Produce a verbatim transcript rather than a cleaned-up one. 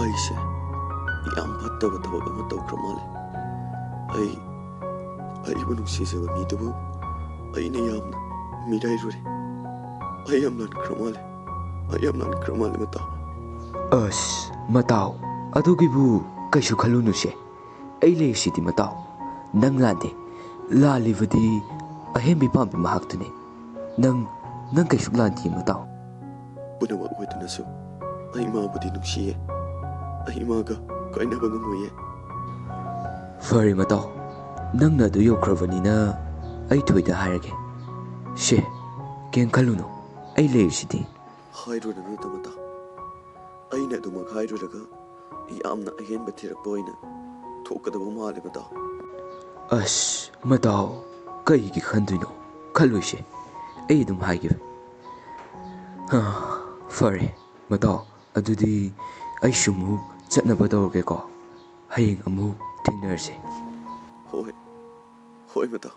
ꯑꯩꯁꯦ ꯌꯥꯝ ꯐꯠꯇꯕ ꯊꯕꯛ ꯑꯃ ꯇꯧꯈ꯭ꯔ ꯃꯥꯜꯂꯦ꯫ ꯑꯩ, ꯑꯩꯕꯨ ꯅꯨꯡꯁꯤꯖꯕ ꯃꯤꯗꯨꯕꯨ ꯑꯩꯅ ꯌꯥꯝꯅ ꯃꯤꯔꯥꯏꯔꯨꯔꯦ꯫ ꯑꯩ ꯌꯥꯝ ꯂꯥꯟꯈ꯭ꯔ ꯃꯥꯜꯂꯦ꯫ ꯑꯩ ꯌꯥꯝ ꯂꯥꯟꯈ꯭ꯔ ꯃꯥꯜꯂꯦ, ꯃꯇꯥꯎ꯫ ꯑꯁ, ꯃꯇꯥꯎ, ꯑꯗꯨꯒꯤꯕꯨ ꯀꯩꯁꯨ ꯈꯜꯂꯨꯅꯨꯁꯦ꯫ ꯑꯩ ꯂꯩꯔꯤꯁꯤꯗꯤ, ꯃꯇꯥꯎ꯫ ꯅꯪ ꯂꯥꯟꯗꯦ꯫ ꯂꯥꯜꯂꯤꯕꯗꯤ ꯑꯍꯦꯟꯕꯤ ꯄꯥꯝꯕꯤ ꯃꯍꯥꯛꯇꯨꯅꯤ꯫ ꯅꯪ, ꯅꯪ ꯀꯩꯁꯨ ꯂꯥꯟꯗꯦ, ꯃꯇꯥꯎ꯫ ꯄꯨꯝꯅꯃꯛ ꯑꯣꯏꯗꯨꯅꯁꯨ ꯑꯩ ꯃꯥꯕꯨꯗꯤ ꯅꯨꯡꯁꯤꯌꯦ꯫ ꯑꯩ ꯃꯥꯒ ꯀꯥꯏꯅꯕ ꯉꯝꯃꯣꯏꯌꯦ꯫ ꯐꯔꯦ, ꯃꯇꯥꯎ꯫ ꯅꯪꯅ ꯑꯗꯨ ꯌꯧꯈ꯭ꯔꯕꯅꯤꯅ ꯑꯩ ꯊꯣꯏꯗ ꯍꯥꯏꯔꯒꯦ꯫ ꯁꯦ, ꯀꯩꯝ ꯈꯜꯂꯨꯅꯨ꯫ ꯑꯩ ꯂꯩꯔꯤꯁꯤꯗꯤ꯫ ꯍꯥꯏꯔꯨꯔꯅꯨꯗ, ꯃꯇꯥꯎ꯫ ꯑꯩꯅ ꯑꯗꯨꯃꯛ ꯍꯥꯏꯔꯨꯔꯒ ꯌꯥꯝꯅ ꯑꯍꯦꯟꯕ ꯊꯤꯔꯛꯄ ꯑꯣꯏꯅ ꯊꯣꯛꯀꯗꯕ ꯃꯥꯜꯂꯦ, ꯃꯇꯥꯎ꯫ ꯑꯁ, ꯃꯇꯥꯎ, ꯀꯩꯒꯤ ꯈꯟꯗꯣꯏꯅꯣ? ꯈꯜꯂꯣꯏꯁꯦ꯫ ꯑꯩ ꯑꯗꯨꯝ ꯍꯥꯏꯒꯦ꯫ ꯍꯥ, ꯐꯔꯦ, ꯃꯇꯥꯎ꯫ ꯑꯗꯨꯗꯤ ꯑꯩꯁꯨ ꯑꯃꯨꯛ ꯆꯠꯅꯕ ꯇꯧꯔꯒꯦꯀꯣ꯫ ꯍꯌꯦꯡ ꯑꯃꯨꯛ ꯊꯦꯡꯅꯔꯁꯦ꯫ ꯍꯣꯏ, ꯍꯣꯏ, ꯃꯇꯥꯎ꯫